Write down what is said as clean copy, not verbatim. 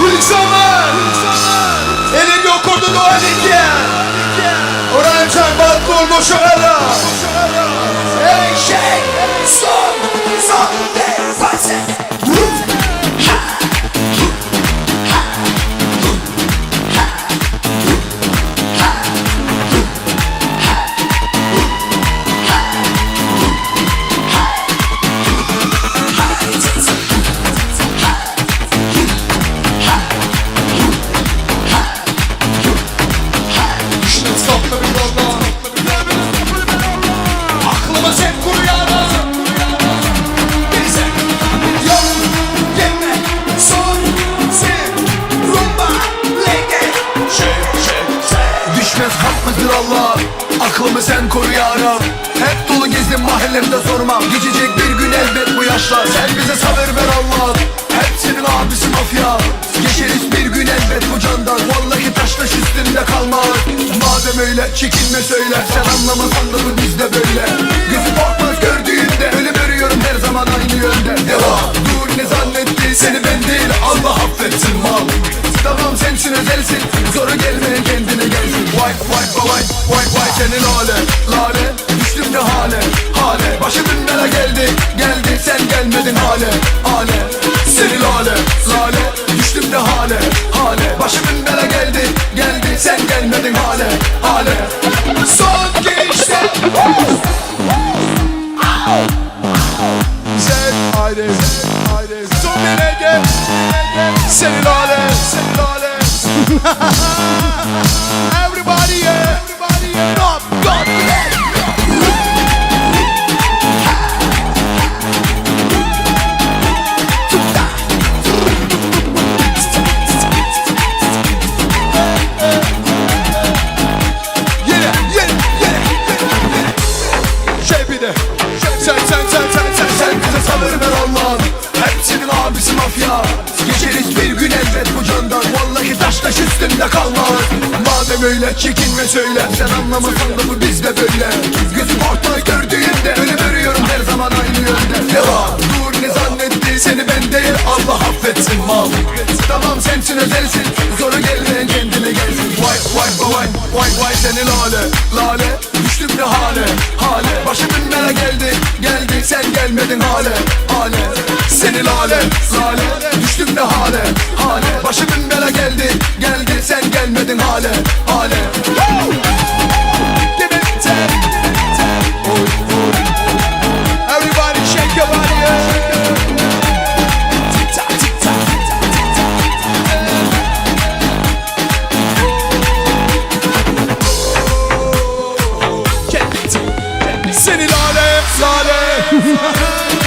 Willkommen! Elin ýokarda dowam edýär. Oranjan bagtly bol goşagara. Ey shake son son de pase. Düşmez kalkma bir yoldan. Aklımız hep kuru yağda. Bize yok deme son sen rumba lege Şey şey şey Düşmez kalkmazdır Allah Aklımı sen koru ya Rab Hep dolu gezdim mahallemde sormam Geçecek bir gün elbet bu yaşlar Sen bize sabır ver Allah Hepsinin abisi mafya Geçeriz bir gün elbet bu candan Vallahi taş taş üstünde kalmaz Madem öyle çekinme söyle Sen anlamasan da bu bizde böyle Gözü korkmaz gördüğünde Ölüm örüyorum her zaman aynı yönde Devam Dur ne zannetti seni ben değil Allah affetsin mal Tamam sensin özelsin Zoru gelmeyen kendine gelsin Vay vay vay vay vay senin hale Lale düştüm ne hale hale Başımın bela geldi geldi sen gelmedin hale hale Seni lale lale düştüm ne hale hale Başımın bela geldi geldi sen gelmedin hale hale Son girişte. Z ayrı Son bir lege Seni lale Seni lale Everybody yeah Everybody yeah Stop God bless. Yeah yeah yeah Şey bir de Sen sen sen sen sen Sen bize sabır ver Allah'ım Hepsinin abisi mafya Geçeriz bir gün elbet bu candan Vallahi taş taş üstünde kalmaz Madem öyle çekinme söyle Sen anlamasan da bu bizde böyle Gözüm orta gördüğünde Ölüm örüyorum her zaman aynı yönde Devam Dur ne zannetti seni ben değil Allah affetsin mal Tamam sensin özelsin Zoru gelmeyen kendine gelsin Vay vay vay vay vay seni lale lale Düştüm ne hale hale Başımın bela geldi geldi sen gelmedin hale hale Seni lale lale Düştüm ne hale hale Başımın bela geldi geldi sen gelmedin hale hale Give it ten. Everybody shake your body. Yeah. Tick tock, tick tock, tick tock, tick tock. Seni lale, lale.